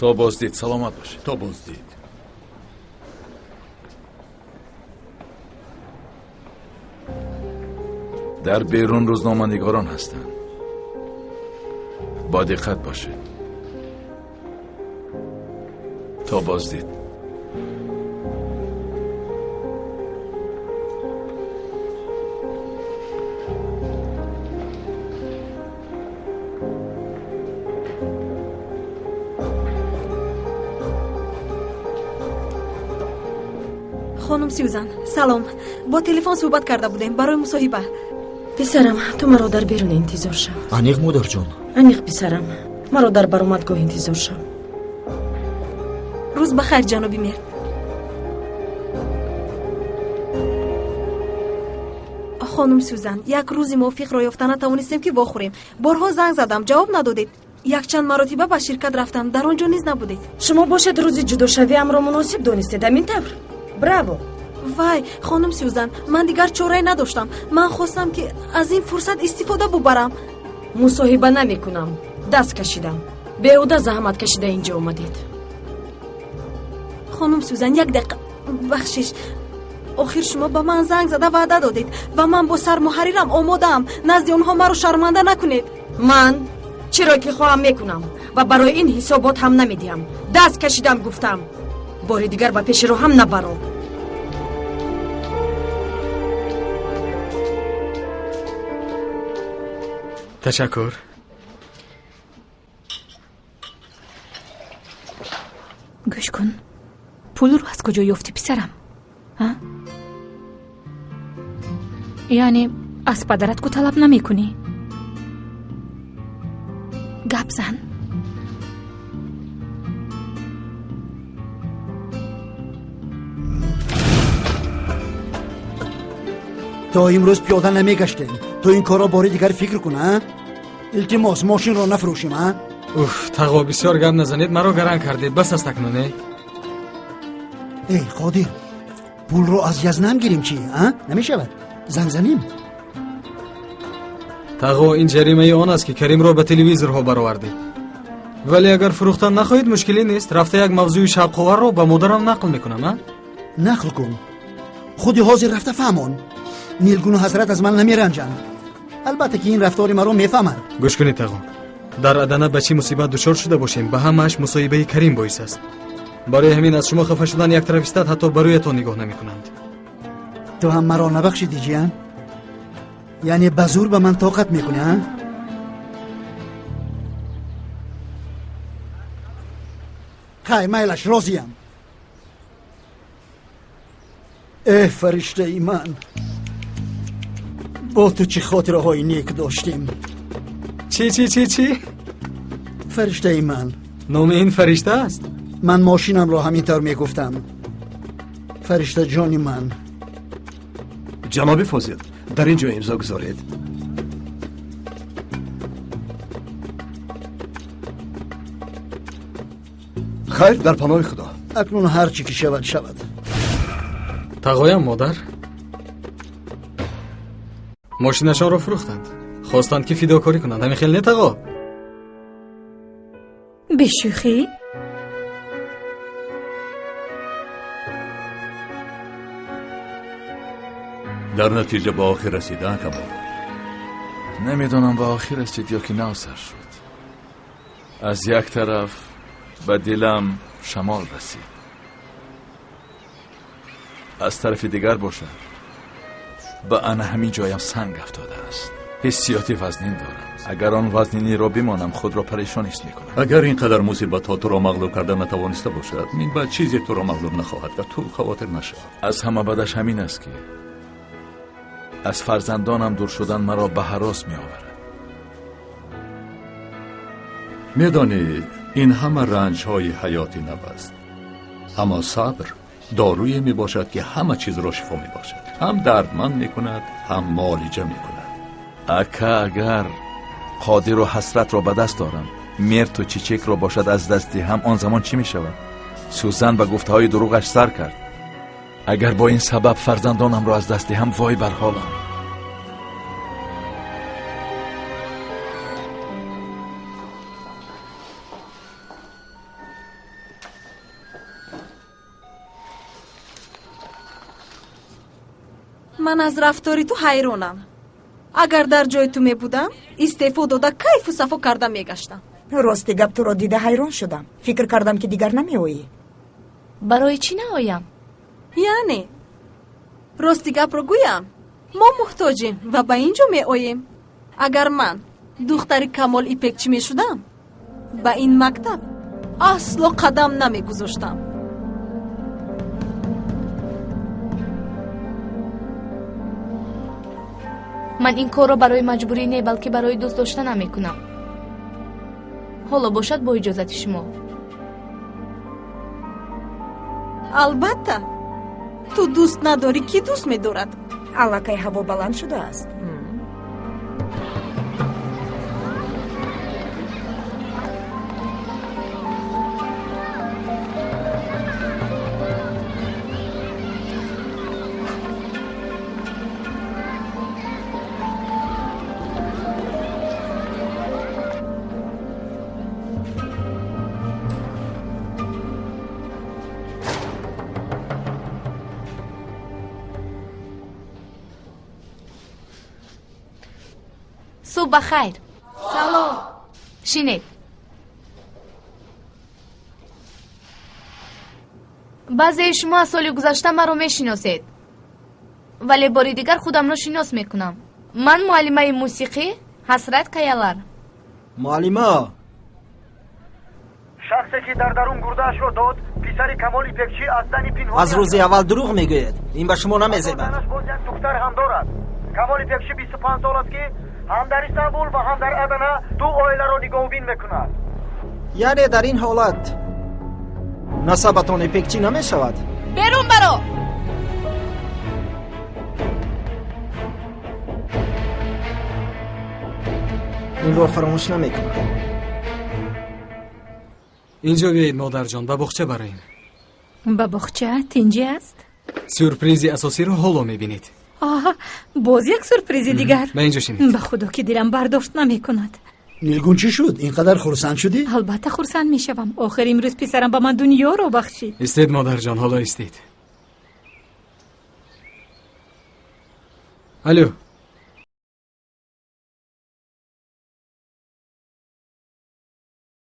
То боздид, саломат бошед. То боздид. Дар берун рӯзноманигорон ҳастанд. Бо диққат бошед. То боздид. Хонум Сюзан, салом. Бо телефон суҳбат карда будем барои мусоҳиба. Писарам, ту маро дар берун интизор шав. Аниқ, модарҷон? Аниқ, писарам. Маро дар баромадгоҳ интизор шав. Рӯз ба хайр, ҷаноби Мерд. Хонум Сюзан, як рӯзи мувофиқро ёфта натавонистем ки вохӯрем. Борҳо занг задам, ҷавоб надодед. Якчанд маротиба ба ширкат рафтам, дар он ҷо низ набудед. Шумо бошед рӯзи ҷудошавиамро муносиб донистед, ҳамин тавр? Браво! Вай, хонум Сюзан, ман дигар чорае надоштам. Ман хостам ки аз ин фурсат истифода бубарам. Мусоҳиба намекунам. Даст кашидам. Беҳуда заҳмат кашида инҷо омадед. Хонум Сюзан, як дақиқа, бахшиш. Охир шумо ба ман занг зада ваъда додед ва ман бо сармуҳаррирам омодаам. Назди онҳо маро шарманда накунед. Ман чиро ки хоҳам мекунам ва барои ин ҳисобот ҳам намедиҳам. Даст кашидам, гуфтам. Бори дигар ба пеши роҳам набаро. Ташаккур. Гӯш кун, пулро аз куҷо ёфтӣ, писарам? Яъне аз падарат ку талаб намекунӣ? Гап зан. То имрӯз пиёда намегаштем. Ту ин корро бори дигар фикр кун, а? Илтимос, мошинро нафурӯшем, а? Уф, тағо, бисёр гап назанед, маро гаранг кардед. Бас аст акнун, э? Эй, Қодир, пулро аз язнам гирем чи, а? Намешавад? Занг занем? Тағо, ин ҷаримаи он аст, ки Каримро ба телевизорҳо баровардед. Вале агар фурӯхтан нахоҳед, мушкиле нест. Рафта як мавзӯи шавқоварро ба модарам нақл мекунам, а? Нақл кун. Худи ҳозир рафта фаҳмон. Нилгуну Ҳазрат аз ман намеранҷанд. Албатта ки ин рафтори маро мефаҳманд. Гӯш кунед, тағо, дар Адана ба чӣ мусибат дучор шуда бошем, ба ҳамааш мусоҳибаи Карим боис аст. Барои ҳамин аз шумо хафа шудан як тараф истад, ҳатто ба рӯятон нигоҳ намекунанд. Ту ҳам маро набахшидӣ, ҷиян? Яъне ба зур ба ман тоқат мекунӣ, а? Хай, майлаш, розиям. Э, фариштаи ман, бо ту чӣ хотираҳои нек доштем. Чӣ, чӣ, чӣ, чӣ? Фариштаи ман. Номи ин фаришта аст? Ман мошинамро ҳамин тавр мегуфтам. Фариштаҷони ман. Ҷаноби Фозил, дар ин ҷо имзо гузоред. Хайр, дар паноҳи Худо. Акнун ҳар чӣ ки шавад, шавад. Тағоям, модар мошинашонро фурӯхтанд. Хостанд ки фидокорӣ кунанд. Ҳамин хел не, тағо? Бешӯхӣ? Дар натиҷа ба охир расидан камол. Намедонам ба охир расид ё ки навсар шуд. Аз як тараф ба дилам шамол расид, аз тарафи дигар бошад ба ана ҳамин ҷоям санг афтодааст. Ҳиссиёти вазнин дорам. Агар он вазниниро бимонам, худро парешон ҳис мекунам. Агар ин қадар мусибатҳо туро мағлуб карда натавониста бошад, минбаъд чизе туро мағлуб нахоҳад кард. Ту хавотир нашав. Аз ҳама бадаш ҳамин аст, ки аз фарзандонам дур шудан маро ба ҳарос меоварад. Медонӣ, ин ҳама ранҷҳои ҳаёти нав аст. Аммо сабр доруе мебошад, ки ҳама чизро шифо мебахшад. Ҳам дардманд мекунад, ҳам муолиҷа мекунад. Ака, агар Қодиру Ҳасратро ба даст дорам, Мерту Чичекро бошад аз даст диҳам, он замон чӣ мешавад? Сюзан ба гуфтаҳои дурӯғаш сар кард. Агар бо ин сабаб фарзандонамро аз даст диҳам, вой бар ҳолам. Ман аз рафтори ту ҳайронам. Агар дар ҷои ту мебудам, истеъфо дода кайфу сафо карда мегаштам. Рости гап, туро дида ҳайрон шудам. Фикр кардам, ки дигар намеоӣ. Барои чӣ наоям? Яъне рости гапро гӯям, мо муҳтоҷем ва ба ин ҷо меоем. Агар ман духтари Камол Ипекчӣ мешудам, ба ин мактаб асло қадам намегузоштам. Ман ин корро барои маҷбурӣ не, балки барои дӯст доштанам мекунам. Ҳоло бошад бо иҷозати шумо. Албатта, ту дӯст надорӣ, кӣ дӯст медорад? Аллакай ҳаво баланд шудааст. Субҳ ба хайр. Салом. Шинед. Баъзеи шумо аз соли гузашта маро мешиносед, вале бори дигар худамро шинос мекунам. Ман муаллимаи мусиқӣ Ҳасрат Каялар. Муаллима! Шахсе ки дар дарун гурдаашро дод, писари Камол Ипекчӣ аз зани пинҳон. Аз рӯзи аввал дурӯғ мегӯяд. Ин ба шумо намезебад. Боз як духтар ҳам дорад. Камол Ипекчӣ 25 сол аст, ки ҳам дар Истанбул ва ҳам дар Адана ду оиларо нигоҳубин мекунад. Яъне дар ин ҳолат насабатон Ипекчӣ намешавад? Берун баро! Инро фаромӯш намекунам. Инҷо биёед, модарҷон, ба боғча бароем. Ба боғча? Тинҷӣ аст? Сюрпризи асосиро ҳоло мебинед. Оҳ, боз як сюрпризи дигар. Ба инҷо шинед. Ба худо ки дилам бардошт намекунад. Нилгун, чӣ шуд? Ин қадар хурсанд шудӣ? Албатта хурсанд мешавам. Охир имрӯз писарам ба ман дунёро бахшид. Истед, модарҷон, ҳоло истед. Алло.